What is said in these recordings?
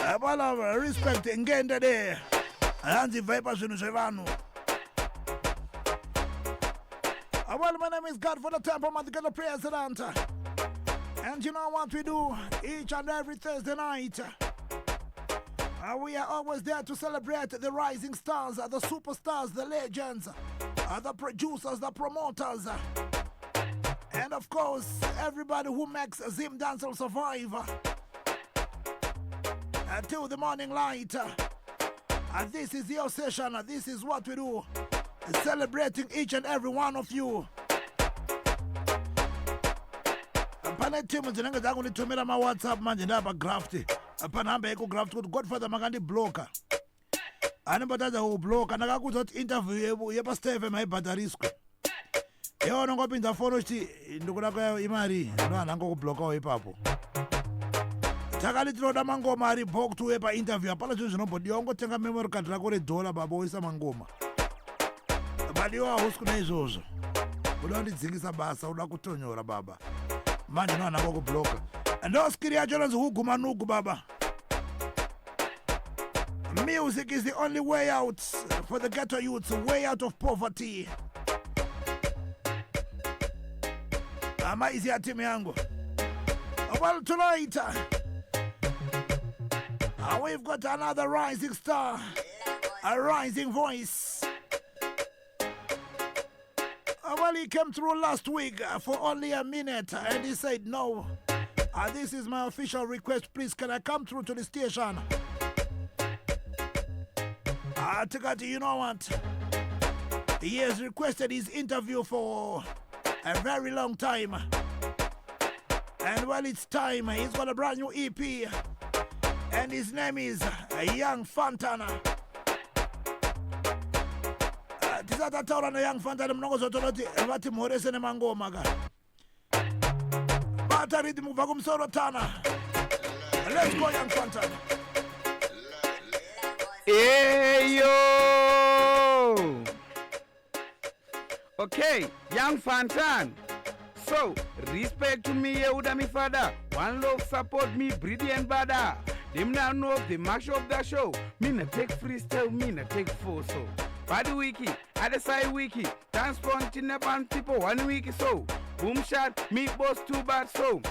Hapana respect ngende de. Hanzi bvai pazvinhu zvevanhu. Well, my name is Godfather Temple, I'm the president. And you know what we do each and every Thursday night? We are always there to celebrate the rising stars, the superstars, the legends, the producers, the promoters, and of course, everybody who makes Zim Dancehall survive until the morning light. And this is your session. This is what we do. Celebrating each and every one of you. Pane timu dzinenge dzakunditumira maWhatsApp manje ndapagraft, panhamba yekugraft, kuti Godfather makandibloka. Anombotadza kubloka? Ndakakuudza kuti interview yepaStar FM haibhadhariswe. Iwe unongopinza foni uchiti ndikuda kuya imari, ndo handangokublokawo ipapo. Takati tinoda mangoma aripo kuti uye painterview. Hapana zvinhu zvinombodiwa, ungotenga memory card rako redhola, baba, woisa mangoma. But iwe hausi kuna izvozvo, uda kundidzingisa basa, uda kutonyora, baba. Manje no handangokubloka. Ndo skiri yacho inonzi hugumanugu, baba. Music is the only way out for the ghetto youths, way out of poverty. Amaizi ya timu yangu. Well, tonight we've got another rising star, a rising voice. Well, he came through last week for only a minute and he said, "No, this is my official request. Please, can I come through to the station?" Tikati, you know what? He has requested his interview for a very long time. And well, it's time. He's got a brand new EP. And his name is Young Fantan. Tisati ataura naYoung Fantan, munongozotora kuti vati mhorese nemangoma ka. Bata rhythm kubva kumusoro tana. Let's go, Young Fantan. Eyo! Okay, Young Fantan. So, respect to me, Yehuda, me father. One love support me, Brady and Bada. Them now know the mash up the show. Me na take freestyle, me na take four so. Body wiki, other side wiki. Dance front in the band people one week so. Boom shot, me boss too bad so.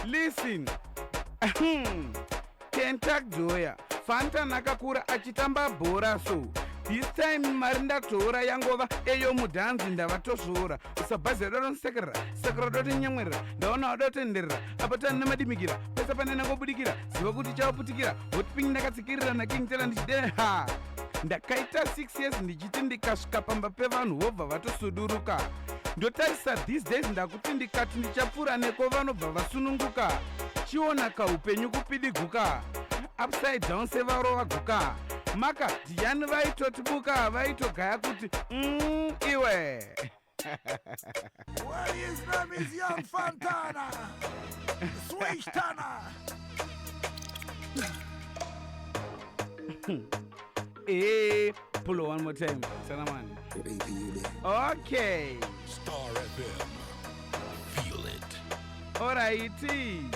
Listen. Kentak Joya Fantan akakura achitamba bhora, so this time mari ndatora yangova eyo mudhanzi ndavatosvora. Usabhazira doronsekerera sekera dotinyemwerera, ndaona wadotenderera apa tani nemadimikira pese pane nangobudikira, ziva kuti chawaputikira hotping. Ndakatsikirira naKing Tela ndichideha. Ndakaita 6 years ndichiti ndikasvika pamba pevanhu vobva vatosuduruka. Ndotarisa these days, ndakuti ndikati ndichapfuura neko vanobva vasununguka. Chiona kaupenyu kupidiguka upside down sevarova guka. Maka ndiani vaitotibuka, vaitogaya kuti iwe. Well, his name is Young Fantana. Swish Tana. Hey, pull it one more time, Salaman. Okay. Star FM. Feel it. Alrighty,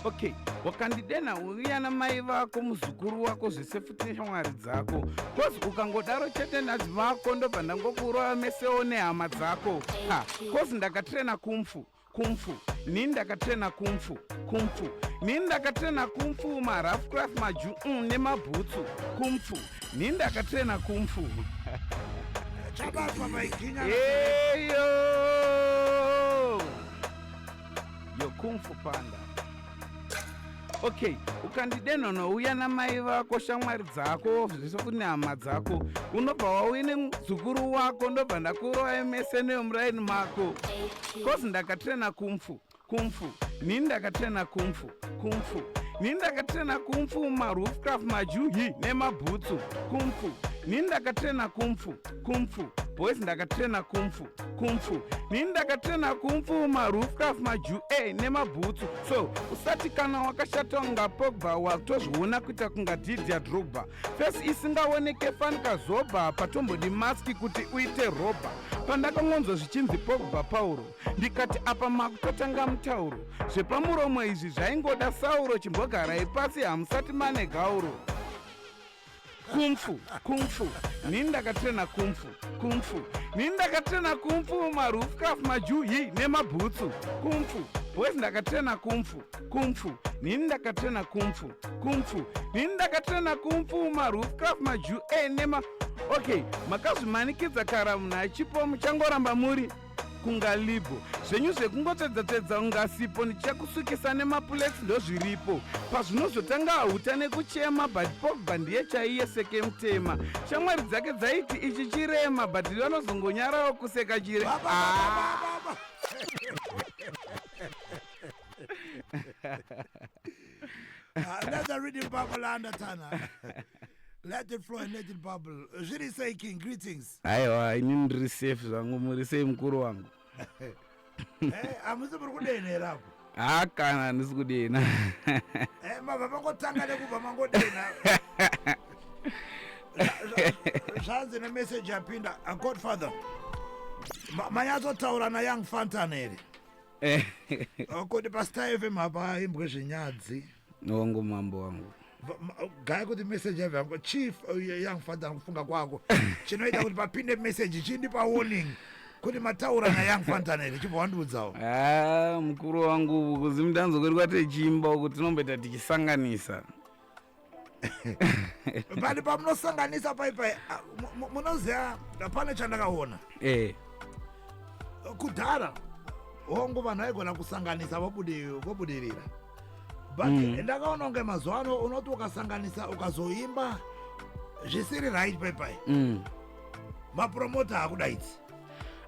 okay. Wakandidena uya namai vako, muzukuru wako, zvese futi neshamwari dzako, 'cause ukangodaro chete nadzi vako ndobva ndangokurova mesewo nehama dzako. Ha, 'cause ndakatrena kung fu, kung fu. Nini ndakatrena kung fu, kung fu. Nini ndakatrena kung fu, marough craft, maju nemabhutsu, kung fu. Nini ndakatrena kung fu. Chabatwa maikinya. Eyo, yo Kung Fu Panda. Okay, ukandidena unouya namai vako, shamwari dzako, zvese futi nehama dzako. Unobva wauya nemuzukuru wako, ndobva ndakurova mese nemuraini mako, 'cause ndakatrena kung fu, kung fu. Nini ndakatrena kung fu, kung fu. Nini ndakatrena kung fu, maroofcraft, majuhi nemabhutsu, kung fu. Nini ndakatrena kung fu, kung fu. Boys, ndakatrena kumfu kumfu. Nini ndakatrena kumfu, marufcaf, maju e nemabhutsu. So usati kana wakashata unga Pogba, watozviona kuita kunga Didier Drogba. Face isingaoneke fanika zoba, patombodi maski kuti uite roba. Pandakangonzwa zvichinzi Pogba Pauro, ndikati apa makutotanga mutauro. Zvepamuromo izvi zvaingoda sauro. Chimbogarai pasi, hamusati mane gauro. Kumfu kumfu, nini ndakatrena kumfu kumfu. Nini ndakatrena kumfu, marufcaf, majuhi nemabhutsu. Kumfu, boys, ndakatrena kumfu kumfu. Nini ndakatrena kumfu kumfu. Nini ndakatrena kumfu, marufcaf, maju e nema. Okay, makazvimanikidza kara munhu achipo, muchangoramba muri kunga libho zvenyu zvekungotsvedza-tsvedza ungasipo. Ndichakusukisa nemapulex, ndozviripo. Pazvinozotanga hauta nekuchema, but Pogba ndiye chaiye seke mutema. Shamwari dzake dzaiti ichi chirema, but vanozongonyarawo kuseka chire. Ba, ba, ba, ba, ba, ba. Let the rhythm bubble, Undertana. Let it flow and let it bubble. Zviri sei, King? Greetings. Aiwa, ini ndiri safe zvangu. Muri sei, mukuru wangu? Hamusi muri kudenhera apo? Ha, kana handisi kudena. Mabva mangotanga nekubva mangodena. Zvanzi nemeseji yapinda, Godfather, manyatsotaura naYoung Fantan here kuti paStar FM hapaimbwe zvinyadzi? Wangu, mambo wangu. Gaya kuti meseji yabva yangu chief. Young Fantan, kufunga kwako chinoita kuti papinde meseji chindipa warning kuti mataura naYoung Fantan here? Chibva wandiudzawo. Ha, mukuru wangu, kuzimudanzo kwedu kwatechimba uku tinomboita tichisanganisa. But pamunosanganisa paipai, munoziva pane chandakaona. Kudhara, hongu, vanhu vaigona kusanganisa vobudirira, but ndakaona kunge mazuva ano unoti ukasanganisa ukazoimba zvisiri right paipai, mapromota hakudaidzi.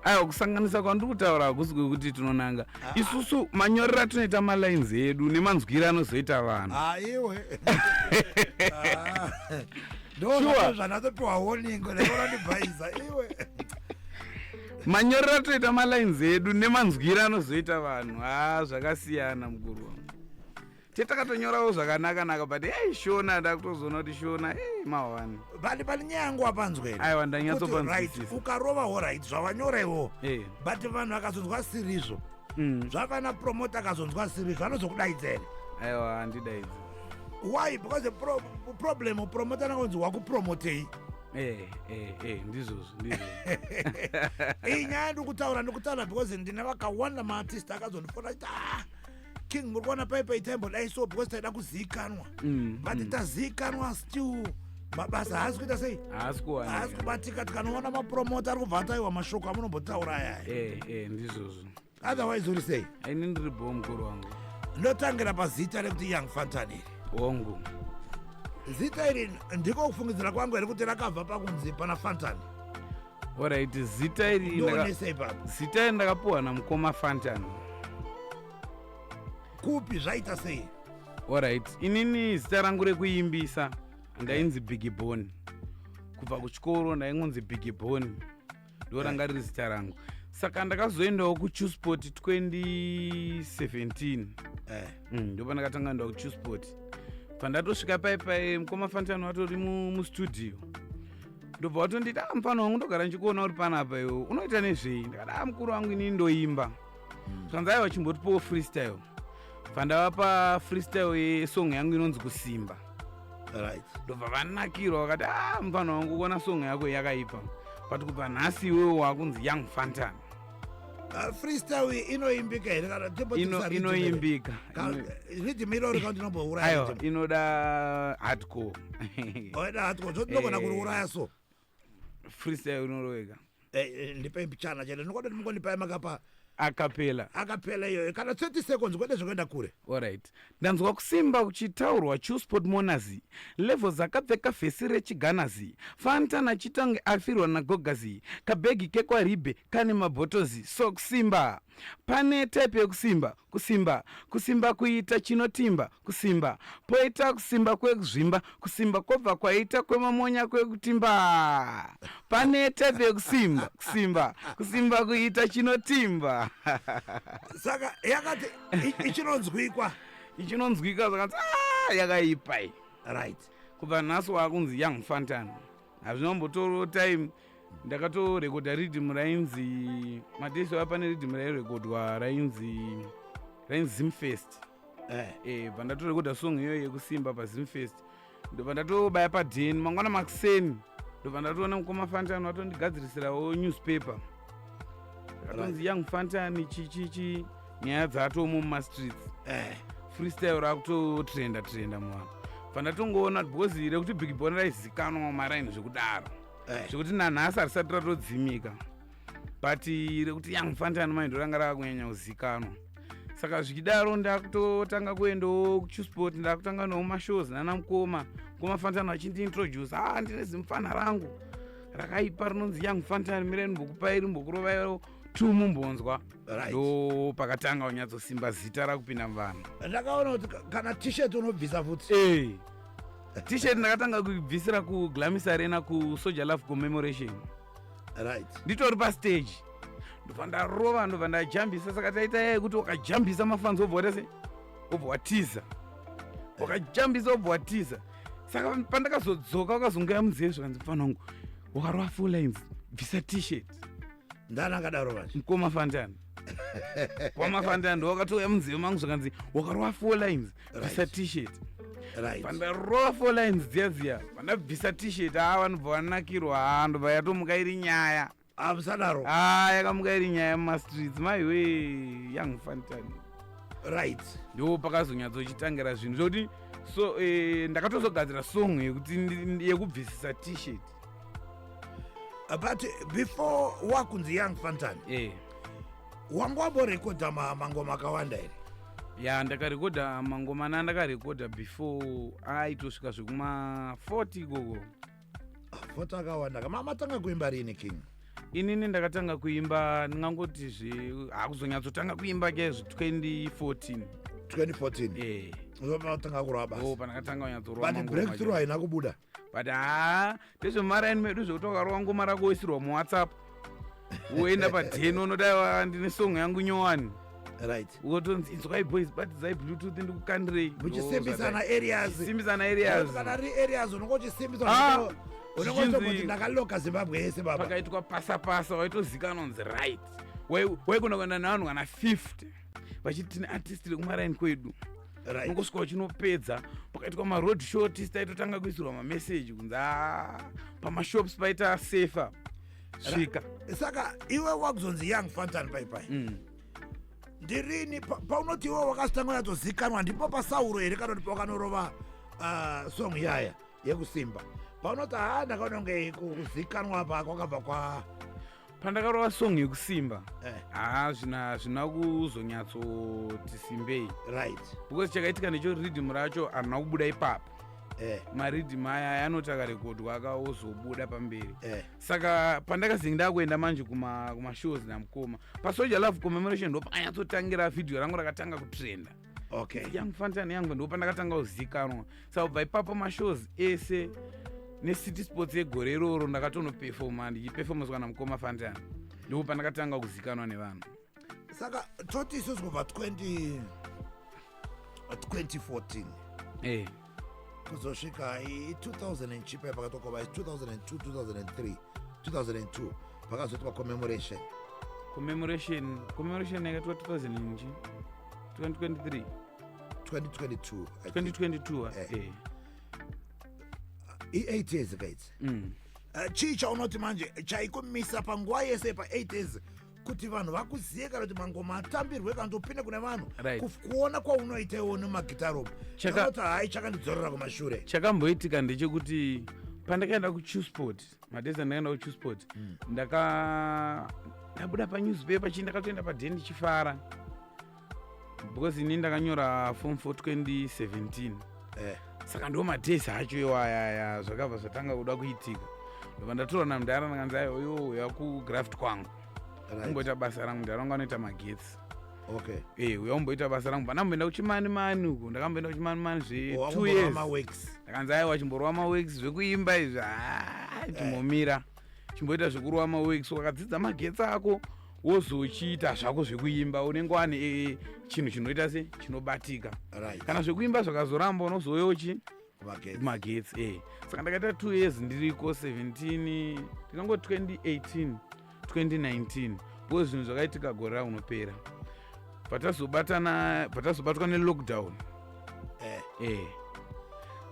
Aiwa, kusanganisa kwandiri kutaura hakusi kwekuti tinonanga isusu. Manyorero atinoita malines edu nemanzwiro anozoita vanhu. Aiwe, ndo zvandatopiwa warning, ndakaona iwe. Manyorero atinoita malines edu nemanzwiro anozoita vanhu, ha, zvakasiyana, mukuru wangu. Te takatonyorawo zvakanaka-naka, but ei, Shona, ndakutozoona kuti Shona, ei, mawani. But pane nyaya yangu wapanzwa here? Aiwa, ndanyatsopanzwisisa. Kuti, right, ukarova, alright, zvawanyora iwo, but vanhu vakazonzwa sirizvo, zvafana promota akazonzwa sirizvo, anozokudaidza here? Aiwa, handidaidzi. Why? Because the problem, promota anonzi wakupromotei. Ndizvozvo, ndizvozvo. Iyi nyaya ndikutaura, ndikutaura because ndine vakawanda maartist akazondifona achiti, "Ah, King, muri kuona paipai taimbodai so because taida kuzivikanwa, but tazivikanwa, still mabasa haasi kuita sei?" Haasi Haasi kuwanika. kubatika. Tikanoona mapromota ari kubva ataiwa mashoko amunombotaura ayaya. Ndizvozvo. Otherwise uri sei? Ini ndiri bho, mukuru wangu. Ndotangira pazita rekuti Young Fantan iri. Hongu. Zita iri, ndiko kufungidzira kwangu here kuti rakabva pakunzi pana Fantan? Alright, zita iri Ndionesei papo. Zita iri ndakapiwa namukoma Fantan. Kupi? Zvaita sei? Alright, inini zita rangu rekuimbisa ndainzi Big Bon. Kubva kuchikoro ndaingonzi Big Bon, ndo ranga riri zita rangu. Saka ndakazoendawo kuchusport 2017. Ndo pandakatanga enda kuchusport. Pandatosvika paipai, mukoma Fantan vatori mustudio, ndobva watonditi, "A, mufano wangu, ndogara ndichikuona uri panapa. Iwe unoita nezvei?" Ndakati, "A, mukuru wangu, inini ndoimba." Zvanzi, "Aiwa, chimbotipowo freestyle." Pandavapa freestyle yesong yangu inonzi Kusimba, ndobva vanakirwa, vakati, "A, mufano wangu, kuona song yako yakaipa, but kubva nhasi iwewo wakunzi Young Fantan." Freestyle iyi inoimbika here kana timbodzikisa rhythm here? Inoimbika. Rhythm irori kana tinombouraya Aiwa, rhythm? inoda hardcore. Oida hardcore, so tinogona kuriuraya so. Freestyle inoroweka. Ndipei mbichana chete, ndinoda kuti makapa Acapella. Acapella iyoyo, kana 30 seconds, kwete zvekuenda kure. Alright. Ndanzwa kusimba kuchitaurwa Chusport Monazi levels, akapfeka vhesi rechiganazi. Fantan achitange afirwa nagogazi, kabhegi kekwaribhe kane mabhotozi. So kusimba pane type yekusimba. Kusimba, kusimba kuita chinotimba, kusimba poita kusimba kwekuzvimba, kusimba kwobva kwaita kwemamonya kwekutimba. Pane type yekusimba, kusimba, kusimba kuita chinotimba. Saka yakati ichinonzwikwa. Ichinonzwika zvakanzi, ah, yakaipa iyi. Kubva nhasi waakunzi Young Fantan. Hazvinombotoro time. Ndakatorekodha riddim rainzi madays aya, pane riddim rairekodwa rainzi Zimfest. Bva ndatorekodha song iyoyo yekusimba paZimfest, ndobva ndatobaya padhen. Mangwana makuseni ndobva ndatoona mukoma Fantan vatondigadzirisirawo newspaper ratonzi Young Fantan chichichi, nyaya dzatomo mumastreets. Freestyle rakutotrenda trenda muvanhu. Bva ndatongoona because rekuti Big Bon raizikanwa mumaraini zvekudaro, zvekuti nanhasi harisati ratodzimika, but rekuti Young Fantan mai ndo ranga raakunyanya kuzikanwa. Saka zvichidaro ndakutotanga kuendawo kuChillspot, ndakutanga nawo mashows nana mukoma, mukoma Fantan vachindiintroduce, "Ah, ndine zimufana rangu rakaipa rinonzi Young Fantan, mirai ndimbokupai, rimbokurovai tumumbonzwa." Ndo pakatanga kunyatsosimba zita rakupinda muvanhu. Ndakaona kuti kana T-shirt unobvisa futi. T-shirt ndakatanga kuibvisira kuGlamis Arena kuSoul Jah Love commemoration. Nditori pastage, ndobva ndarova, ndobva ndajambisa. Saka taita yai kuti wakajambisa mafans wobva waita se wobva watiza, wakajambisa wobva watiza. Saka pandakazodzoka wakazongoya munzeve zvakanzi, "Mufana wangu, wakarova four lines, bvisa T-shirt." Ndani akadaro manje? Mukoma Fantan, mukoma Fantan ndo wakatouya munzeve mangu zvakanzi, "Wakarova four lines, bvisa T-shirt." Pandarova four lines dziya dziya, pandabvisa T-shirt, haa, vanobva vanakirwa. Haa, ndobva yatomuka iri nyaya. Hamusadaro. Haa, yakamuka iri nyaya mumastreets, maiwe, Young Fantan. Ndo pakazonyatsochitangira zvinhu zvokuti so ndakatozogadzira song yekuti yekubvisisa T-shirt. But before wakunzi Young Fantan, wanga wamborekodha mangoma akawanda here? Ya, ndakarekodha mangoma ndakarekodha before aitosvika zvekuma 40 ikoko. 40 akawanda. Matanga kuimba rini, King? Inini ndakatanga kuimba, ndingangoti zve hakuzonyatsotanga kuimba kezvo 2014. 2014? Eh. Matanga kurova Ndo basa? pandakatanga kunyatsorova But mangoma breakthrough chaiwo. haina kubuda? But haa, ndezvemaraini medu zvekuti wakarova ngoma rako woisirwa muWhatsApp, woenda padheni, unodai ndine song yangu nyowani, wotonzi, "Inzwai boys, batidzai Bluetooth, ndikukandirei." Muchisimbisana areas. Simbisana areas. Kana ri areas unonge uchisimbisa, Ah, unenge uchitomboti, "Ndakaloka Zimbabwe yese, baba." Pakaitwa pasapasa waitozikanwa kunzi right. Waigona kuenda nevanhu kana 50 vachiti, "Tine artist rekumaraini kwedu." Unongosvika uchinopedza. Pakaitwa maroad show tisi taitotanga kuisirwa mameseji kunzi, "A, pamashops paita sefa, svika." Saka iwe wakuzonzi Young Fantan paipai ndirini paunoti iwe wakazotanga unyatsozikanwa? Ndipo pasauro here kana kuti pawakanorova song yaya yekusimba, paunoti, "Ha, ndakaona kunge kuzikanwa pa kwakabva kwa"? Pandakarova song yekusimba, haa, zvina kuzonyatsoti simbei, because chakaitika necho, riddim racho harina kubuda ipapo. Mariddim aya anoti akarekodwa akaozobuda pamberi. Saka pandakazinge ndakuenda manje kumashows namukoma paSoul Jah Love commemoration, ndo pakanyatsotangira vhidhiyo rangu rakatanga kutrenda. Young Fantan yangu, ndo pandakatanga kuzikanwa. Saka kubva ipapo mashows ese neCity Sports yegore iroro ndakatonopefoma, ndichipefomeswa namukoma Fantan. Ndipo pandakatanga kuzikanwa nevanhu. Saka toti isusu kubva 20 2014 kuzosvika i2000 and chipa pakatokova 2002, 2003, 2002 pakazoitwa commemoration. Commemoration yakaitwa 2000 nji 2023. 2022, I think. 2022. I8 years kaidzi. Chii chaunoti manje chaikumisa panguva yese pa8 years kuti vanhu vakuzive, kana kuti mangoma atambirwe, kana kuti upinde kune vanhu? Kuona kwaunoita iwo nemagitaro, chaunoti, "Hai, chakandidzorera kumashure"? Chakamboitika ndechekuti pandakaenda kuChillspot, madays andakaenda kuChillspot, ndabuda panewspaper chii, ndakatoenda padhen ndichifara because ini ndakanyora form 4 2017. Saka ndo madays acho iwayaya zvakabva zvatanga kuda kuitika. Ndobva ndatorwa namudhara, ndakanzi, "Aiwa, iwo uya kugraft kwangu, kumboita basa rangu." Mudhara wangu anoita magetsi. Okay. Uya umboita basa rangu. Pandamboenda kuchimani mani uko, ndakamboenda kuchimani mani zve 2 Wakumborwa years. Maworks. Ndakanzi, aiwa, chimborova maworks, zvekuimba izvi, ha, chimbomira, chimboita zvekurova maworks. Wakadzidza magetsi ako, wozochiita zvako zvekuimba, unenge wane chinhu chinoita se chinobatika. Kana zvekuimba zvakazoramba, unozouyawo chi Magetsi. Magetsi, e. Saka ndakaita 2 years ndiriko, 17, ndingango 2018, 2019, because zvinhu zvakaitika gore raunopera, patazobatana, patazobatwa nelockdown.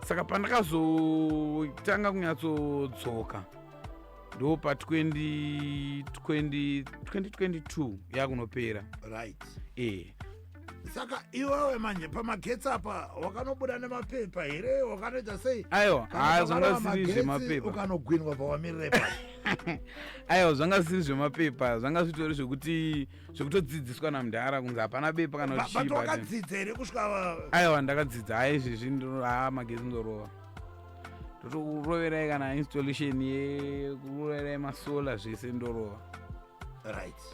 Saka pandakazotanga kunyatsodzoka ndo pa 2020, 2022 yakunopera. Saka iwewe manje pamagetsi apa wakanobuda nemapepa here? Wakanoita sei? Aiwa. Kana Ha, zvanga pakarova zvisiri magetsi, zvemapepa. ukanogwinwa pawamirire pa? Aiwa, zvanga zvisiri zvemapepa, zvanga zvitori zvekuti zvekutodzidziswa namudhara kunzi hapana bepa kana But uchiba. wakadzidza here kusvika? Aiwa, ndakadzidza. Hai, izvezvi ha, magetsi ndorova, ndotokuroverai kana installation yekuroverai masolar, zvese ndorova.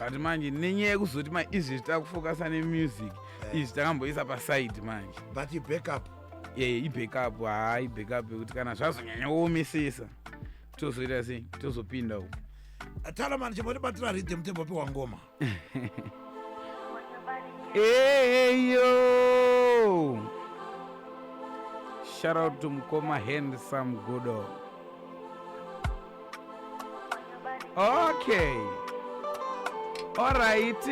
But manje nenyaya yekuzoti ma izvezvi takufokasa nemusic, izvi takamboisa paside manje. But ibackup. Ye, ibackup. Ha, ibackup yekuti kana zvazonyanya kuomesesa, tozoita sei? Tozopinda uko. Talaman, chimbotibatira rhythm, timbopiwa ngoma. Eyo, shout out to mukoma Handsome Gudo. Okay, alright.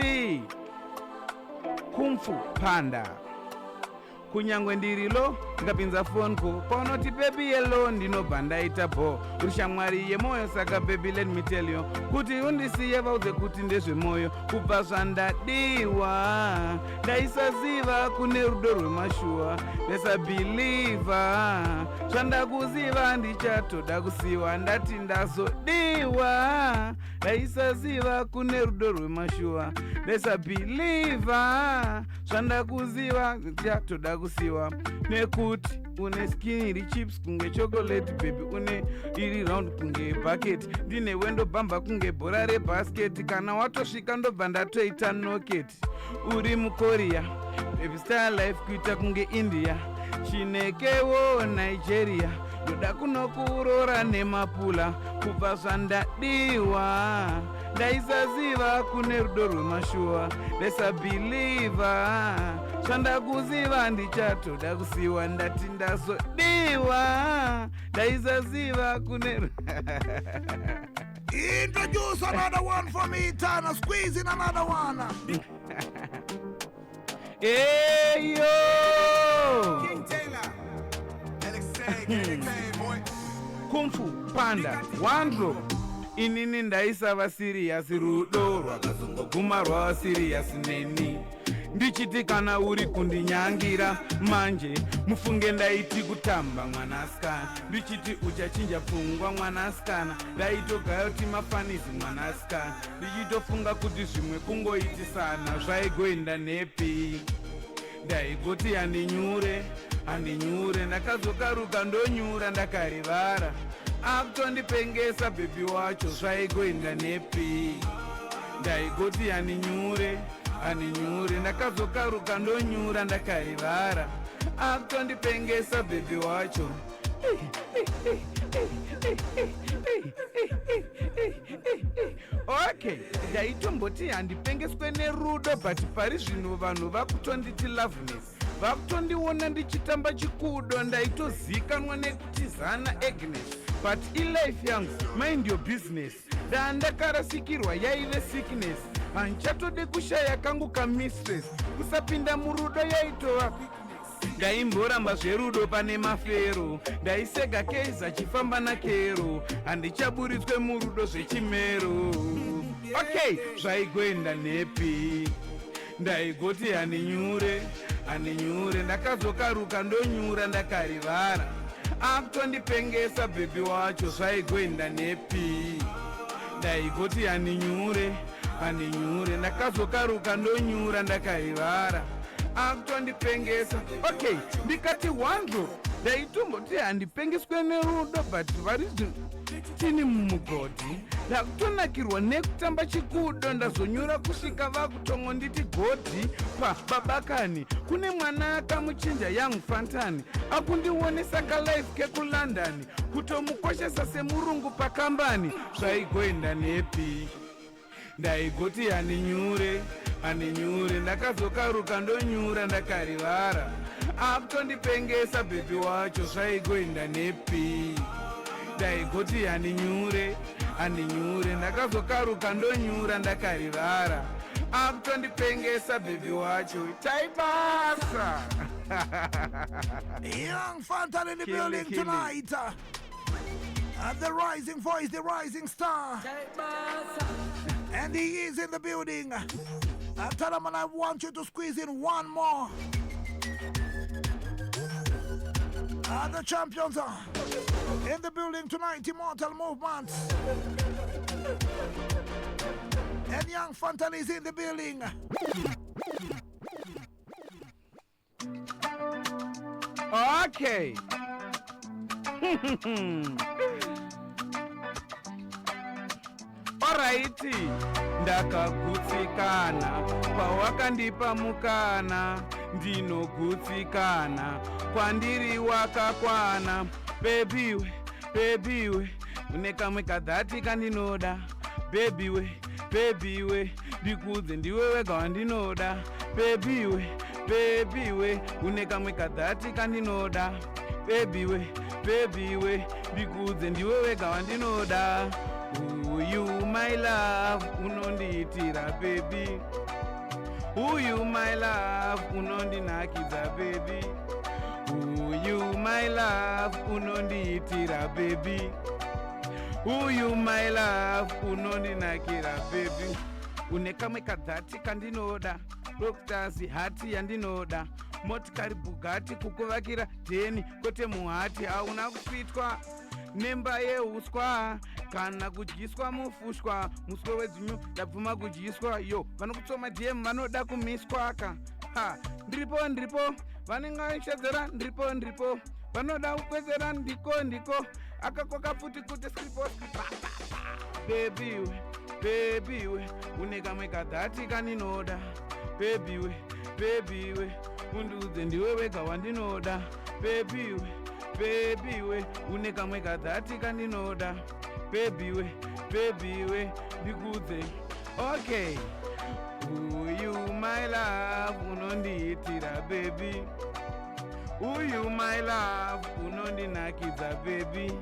Kung Fu Panda. Kunyangwe ndirilo, ndikapinza phone call paunoti "Baby, hello," ndinobva ndaita bo. Uri shamwari yemwoyo, saka baby, let me tell you kuti undisiye, vaudze kuti ndezvemwoyo. Kubva zvandadiwa, ndaisaziva kune rudo rwemashuwa. Ndesabhilivha zvandakuziva, ndichatoda kusiwa. Ndati ndazodiwa, ndaisaziva kune rudo rwemashuwa. Ndesabhilivha zvandakuziva, ndichatoda kusiwa. Nekuti une skin iri chips kunge chocolate, baby, une iri round kunge bucket. Ndine wendobhamba kunge bhora rebasket. Kana watosvika, ndobva ndatoita noket. Uri mukoria, baby, style life kuita kunge India, chinekewo Nigeria. Ndoda kunokurora nemapula. Kubva zvandadiwa, ndaisaziva kune rudo rwemashuwa. Ndesabhilivha zvandakuziva, ndichatoda kusiwa. Ndati ndazodiwa, ndaisaziva kune Introduce another one for me, Tana. Squeeze in another one. Eyo. King Taylor. LXA, boy. Kung Fu Panda, wandro. Inini ndaisava serious, rudo rwakazongoguma rwava serious neni. Ndichiti kana uri kundinyangira manje, mufunge ndaiti kutamba, mwanasikana. Ndichiti uchachinja pfungwa, mwanasikana. Ndaitogaya kuti mafanisi, mwanasikana. Ndichitofunga kuti zvimwe kungoitisana. Zvaigoenda nepi? Ndaigoti handinyure, handinyure. Ndakazokaruka ndonyura, ndakarivara. Akutondipengesa baby wacho. Zvaigoenda nepi? Ndaigoti handinyure, handinyure. Ndakazokaruka ndonyura, ndakarivara. Akutondipengesa baby wacho. Okay, ndaitomboti handipengeswe nerudo, but pari zvino vanhu vakutonditi loveness, vakutondiona ndichitamba chikudo. Ndaitozikanwa nekutizana Agnes, but ilife yangu, mind your business. Ndandakarasikirwa yaive sickness, handichatode kushaya kangu kamistress. Kusapinda murudo yaitova. Ndaimboramba zverudo pane mafero. Ndaisega keiza achifamba nakero. Handichaburitswe murudo zvechimero. Okay, zvaigoenda nepi? Ndaigoti handinyure, handinyure. Ndakazokaruka ndonyura, ndakarivara. Akutondipengesa baby wacho. Zvaigoenda nepi? Ndaigoti handinyure, handinyure. Ndakazokaruka ndonyura, ndakarivara. Akutondipengesa. Okay, ndikati wandro. Ndaitomboti handipengeswe nerudo, but vari zvinhu. Tini mumugodhi ndakutonakirwa nekutamba chikudo, ndazonyura kusvika vakutongo nditi godhi pababakani. Kune mwana akamuchinja Young Fantan, akundionesa kalife kekuLondon, kutomukoshesa semurungu pakambani. Zvaigoenda nepi? Ndaigoti handinyure, handinyure, ndakazokaruka ndonyura, ndakarivara, akutondipengesa baby wacho. Zvaigoenda nepi? Ndaigoti handinyure, handinyure, ndakazokaruka ndonyura, ndakarivara, akutondipengesa baby wacho. Taibasa. Young Fantan in the Kill it, building kill it. tonight. The rising voice, the rising star. And he is in the building. Tell him, and I want you to squeeze in one more. The champions are in the building tonight. Immortal Movement. And Young Fantan is in the building. Okay, alright, ndakagutsikana pawakandipa mukana, ndinogutsikana kwandiri wakakwana. Baby we, baby we, une kamwe kadhati kandinoda. Baby we, baby we, ndikudze, ndiwe wega wandinoda. Baby we, baby we, une kamwe kadhati kandinoda. Baby we, baby we, ndikudze, ndiwe wega wandinoda. Uyu my love unondiitira baby, uyu my love unondinakidza baby, uyu my love unondiitira baby, uyu my love unondinakira baby. Une kamwe kadhati kandinoda, roktasi hati yandinoda, motikari Bugatti, kukuvakira dheni kwete muhati. Hauna kufitwa nemba yeuswa kana kudyiswa mufushwa, muswe wedzinyu ndabvuma kudyiswa. Yo, vanokutsoma dm vanoda kumiswa ka. Ha, ndiripo, ndiripo, vanenge vachishedzera, ndiripo, ndiripo, vanoda kukwezera, ndiko, ndiko, akakoka pfuti kuti skripo skripa. Baby we, baby we, une kamwe kadhati kandinoda. Baby we, baby we, undiudze, ndiwe wega wandinoda. Baby we, baby we, une kamwe kadhati kandinoda. Baby we, baby we, ndikudze. Okay, uyu my love unondiitira baby, uyu my love unondinakidza baby,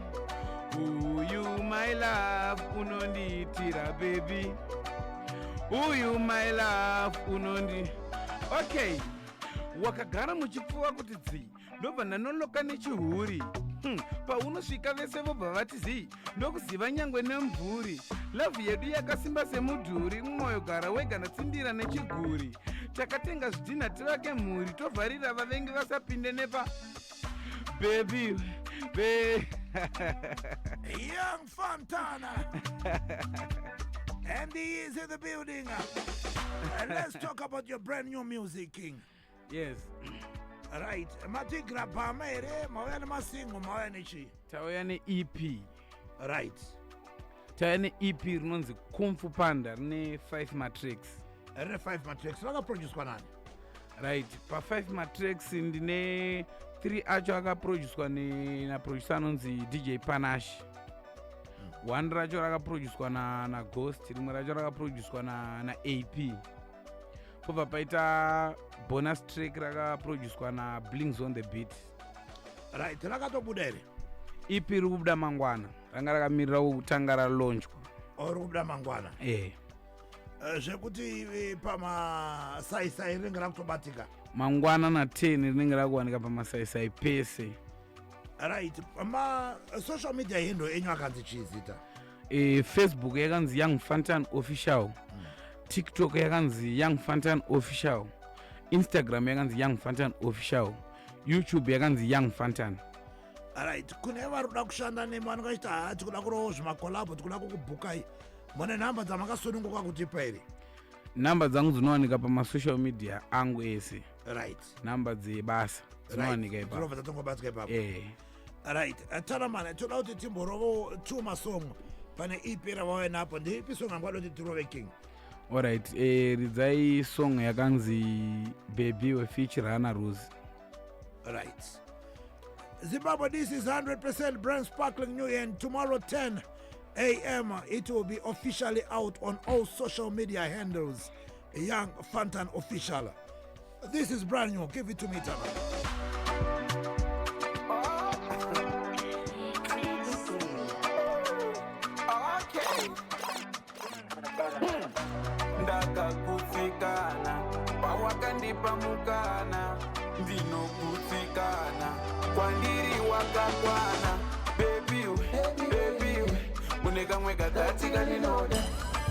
uyu my love unondiitira baby, uyu my love unondi. Okay, wakagara muchipfuva kuti dzii, ndobva ndanoloka nechihuri. Paunosvika vese vobva vati zii, ndokuziva nyangwe nemvuri. Love yedu yakasimba semudhuri, mwoyo gara wega, ndatsindira nechiguri. Takatenga zvidhina tivake mhuri, tovharira vavengi vasapinde nepa. Baby be Young Fantana. And he is in the building. Let's talk about your brand new music, King. Yes. Right. Matigra pama here, mauya nemasingle, mauya nechi? Tauya neEP. Tauya neEP rinonzi Kung Fu Panda, rine 5 matracks. Rine 5 matracks. Rakaproducwa nani? Right, pa5 matracks ndine 3 acho akaproducwa naproducer anonzi DJ Panash. One racho rakaproducwa naGhost, rimwe racho rakaproducwa naAP, pobva paita bonus track rakaproducwa naBlings on the Beat. Right. Rakatobuda here? EP riri kubuda mangwana, ranga rakamirira kutanga ralaunchwa. Ori kubuda mangwana? Eh. Zvekuti pamasaisai rinenge rakutobatika? Mangwana na10 rinenge rakuwanika pamasaisai pese. Right, masocial media handle enyu akanzi chii zita? Facebook yakanzi Young Fantan Official, TikTok yakanzi Young Fantan Official, Instagram yakanzi Young Fantan Official, YouTube yakanzi Young Fantan. Right, kune vari kuda kushanda nemi, vanenge vachiti haa, tikuda kurowo zvimacollabo, tikuda kukubhukai, mune nhamba dzamakasununguka kutipa here? Nhamba dzangu dzinowanika pamasocial media angu ese. Nhamba dzebasa dzinowanika ipapo. Dzinobva dzatongobatsika ipapo. Eh. Right, Tanaman, toda kuti timborovo two masong pane EP ravauya napo. Ndeipi song angwada kuti tirove, King? Alright, ridzai song yakanzi "Baby" wefeature Hana Rose. Right, Zimbabwe, this is 100% brand sparkling new, and tomorrow 10 a.m. it will be officially out on all social media handles, Young Fantan Official. This is brand new. Give it to me, Tana. Okay. Ndakakutsikana pawakandipa mukana, ndinokutsikana kwandiri wakakwana. Baby we, baby we, une kamwe kadati kandinoda.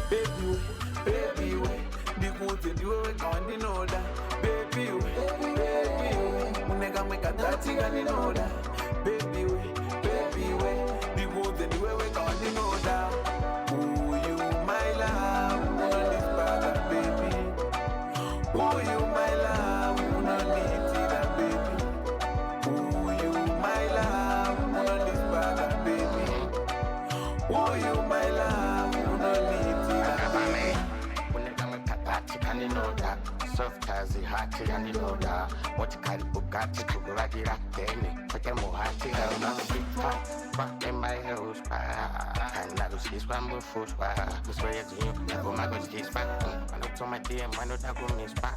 Baby we, baby we, ndikudze, ndiwe wega wandinoda. Baby we, baby we, une kamwe kadati kandinoda. Baby we, baby we, ndikudze, ndiwe wega wandinoda. Uyu my love, unondisipaka baby. Uyu my love, unondiitira baby. Uyu my love, unondisipaka baby. Uyu my love, unondiitira baby. Une kamwe kadati kandinoda, soft as hati yandinoda, motikari Bugatti kukuvakira then pfeke muhati emairuswa kana kudyiswa mufushwa misoro yedzinyu ndabvuma kudyiswa. Vanotoma dm vanoda kumiswa.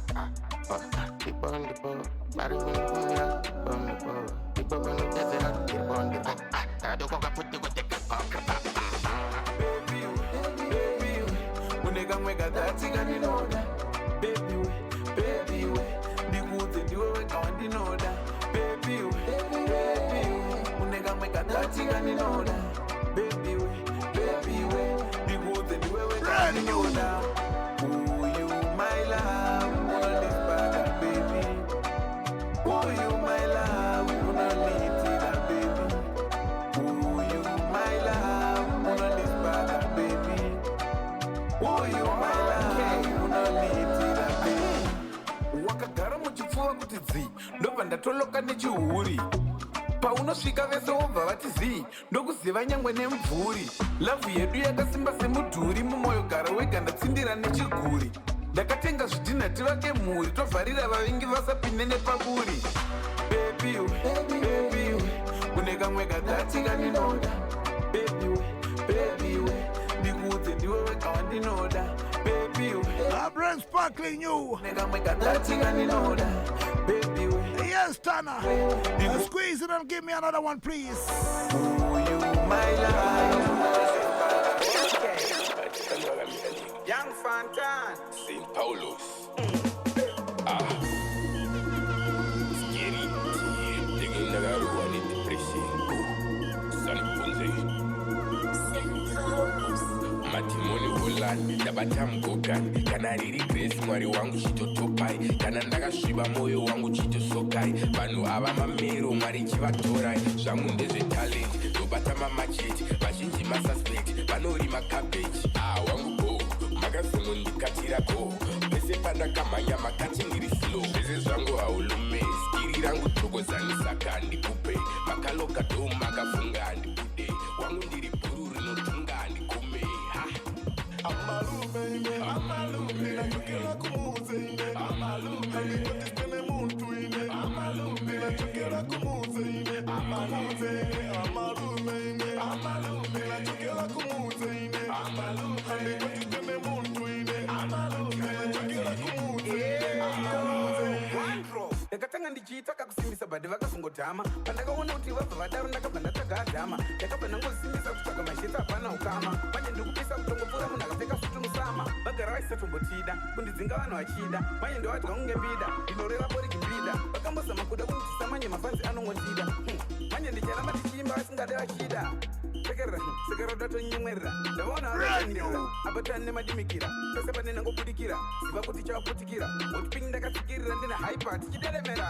Ndipo ndipo vari kundikumira, ndipo ndipo ndipo vanotedzera, ndipo ndipo ndakadokoka futi kuti. Baby we, baby we, une kamwe kadati kandinoda. Baby we, baby we, ndikudze, ndiwe wega wandinoda. Baby we, baby we, une kamwe kadati kandinoda. Baby we, baby we, ndikudze, ndiwe wega wandinoda. Uyu my love, unondisipaka baby. Uyu my love, unondiitira baby. Uyu my love, unondisipaka baby. Uyu my love, unondiitira baby. Wakagara muchipfuva kuti dzi, ndobva ndatoloka nechihuri. Paunosvika vese wobva vati zii, ndokuziva nyangwe nemumvuri. Love yedu yakasimba semudhuri, mumwoyo gara wega, ndatsindira nechiguri. Ndakatenga zvidhinha tivake mhuri, tovharira vavengi vasapinde nepaburi. Baby we, baby we, une kamwe kadati kandinoda. Baby we, baby we, ndikudze, ndiwe wega wandinoda. Baby we, Brand sparkling new. une kamwe kadati kandinoda. Baby we, Yes, Tana. Squeeze it and give me another one, please. Uyu my love. Young Fantan. St. Paulos. Ah. Scary. Ndenge ndakarohwa nedepression. Sanibvunze. Madhimoni holland ndabata mugogan. Kana riri grace, Mwari wangu chitotopai. Kana ndakasviba mwoyo wangu chitosokai. Vanhu ava mamero, Mwari chivatorai. Zvangu ndezvetalent, ndobata mamacheti. Vazhinji masuspect vanorima cabbage. Ah, wangu go makazonondikatira go pese pandakamhanya makati ndiri slow. Zvese zvangu haulume, skiri rangu dzokozani, saka ndikupe makaloka do makafunga handibude. Wangu ndiri bhuru rinotunga, handikume ha. Amalume ine, amalume, ndinachokera kumuze ine, amalume, handikotiswe nemuntu ine, amalume, ndinachokera kumuze ine, amalume ine, amalume ine, amalume, ndinachokera kumuze ine, amalume, handikotiswe nemuntu ine, amalume, ndinachokera kumuze ine, amalume. Ndakatanga ndichiitsvaka kusimbisa bhadhi, vakazongodhama. Pandakaona kuti vabva vadaro, ndakabva ndatsvaga adhama. Ndakabva ndangosimbisa kutsvaga masheti, hapana ukama. Manje ndikupisa kutongopfuura munhu akapfeka sutu musama. Vagara vaisatombotida kundidzinga vanhu vachida, manje ndovadya kunge mbida, ndinoreva poriji mbida. Vakambozama kuda kunditisa, manje mafanzi anongondida. Manje ndicharamba ndichiimba vasingade vachida. Sekerera, sekerera, datonyemwerera, ndavaona vakaenderera abatani nemadimikira. Pese pane ndangobudikira, ziva kuti chavaputikira. Wotipingi ndakatsikirira, ndine haipa tichideremera.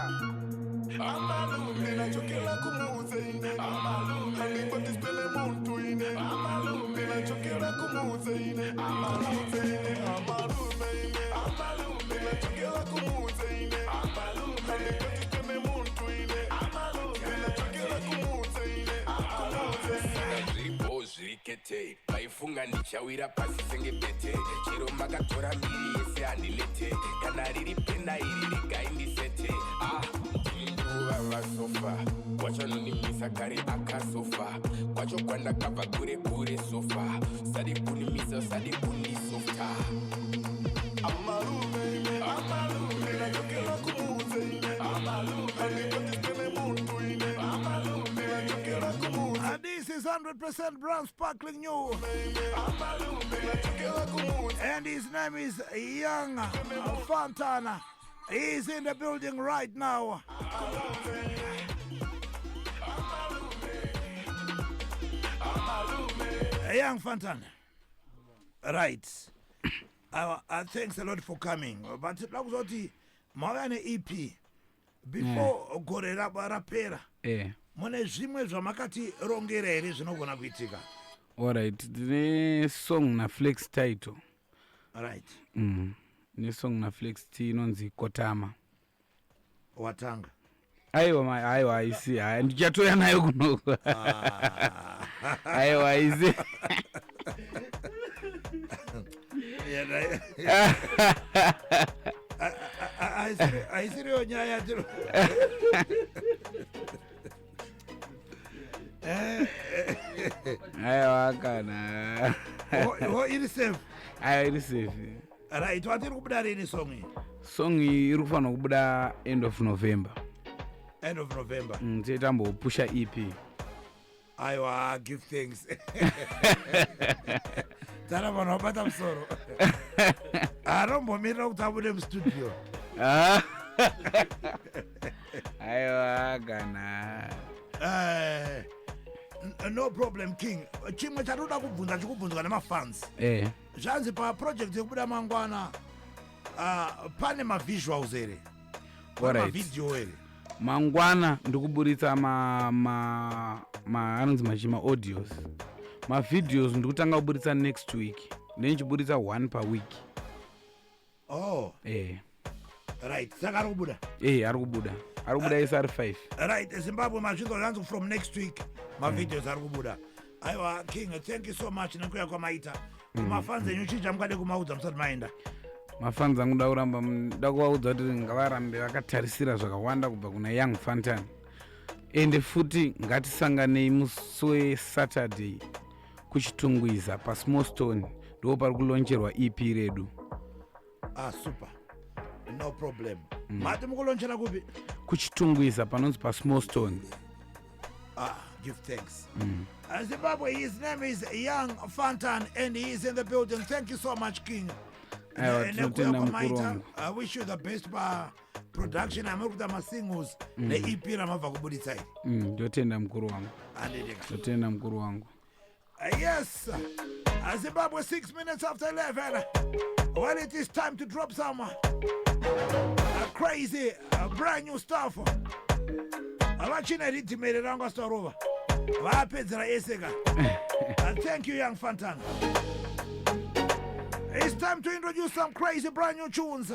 Amalume, ndinachokera kumuze ine, amalume, handikotiswe nemuntu ine, amalume, ndinachokera kumuze ine, amalume ine, amalume ine, amalume, ndinachokera kumuze ine, amalume, handikotiswe nemuntu ine, amalume, ndinachokera kumuze ine. kete. Vaifunga ndichawira pasi senge bete. Chero makatora mbiri yese handinete. Kana riri pena iri regai ndisete. Ah, ndini ndikuvava sofa. Wachanonimisa kare akasofa. Kwacho kwandakabva kure kure sofa. Usade kunimisa, usade kunisofta. Amalume ine, amalume, ndinachokera kumuze ine, amalume, andipatistene muntu ine, amalume, ndinachokera kumuze. And this is 100% brand sparkling new. Amalume, ndinachokera kumuze. And his name is Young Fantan. He's in the building right now. Young Fantan. Right. Thanks a lot for coming. But lakuzoti mauya ne-EP before gore rapera mune zvimwe zvamakatirongera here zvinogona kuitika? Alright, tine song naFlex Title. Right. Nesong naFlex T inonzi Kotama. Watanga. Aiwa, aiwa, haisi, hai, ndichatoya nayo kunoko. Aiwa, haisi. Yeah, haisiriyo nyaya yatiro. Aiwa kana. Ho, iri safe. Aiwa, iri safe. Right, watiri kubuda rini song iyi? Song iyi iri kufanira kubuda end of November. End of November. Tiye tambopusha EP. Aiwa, give thanks, tara vanhu vabata musoro, anombomirira kuti abude mustudio. Ah. Aiwa kana. No problem, king. Chimwe chatoda kubvunza, chikubvunzwa nemafans, zvanzi paproject yekubuda mangwana, pane mavisuals here? Pane mavideo here? Mangwana ndikuburitsa ma anonzi machi maaudios. Mavideos ndikutanga kuburitsa next week, ndenichiburitsa one per week. Oh. Right, saka ari kubuda? Ari kubuda ese ari 5. Right, Zimbabwe, mazvinzwa, zvanzi from next week mavideos ari kubuda. Aiwa king, thank you so much nekuya kwamaita. Kumafans enyu, chii chamungade kumaudza musati maenda? Mafans angu, da kuramba da kuvaudza kuti ngavarambe vakatarisira zvakawanda kubva kuna Young Fantan. Ende futi ngatisanganei musi weSaturday kuChitungwiza paSmall Stone, ndo pari kuloncherwa EP redu. Ah, super, no problem. Mati mukulonchera kupi? KuChitungwiza, panonzi paSmall Stone. Ah, give thanks. Zimbabwe, his name is Young Fantan and he is in the building. Thank you so much, king. Aiwa, Nekuya tinotenda, mukuru kwamaita. wangu. I wish you the best paproduction amuri kuita, masingles neEP ramabva kubuditsa iri. Ndotenda, mukuru wangu. Andidika. Ndotenda, mukuru wangu. Yes, Zimbabwe, 6 minutes after 11. Well, it is time to drop some crazy, brand new stuff. Havachina riddim ere rangu asitarova, vapedzera eseka. Thank you, Young Fantan. It's time to introduce some crazy brand new tunes.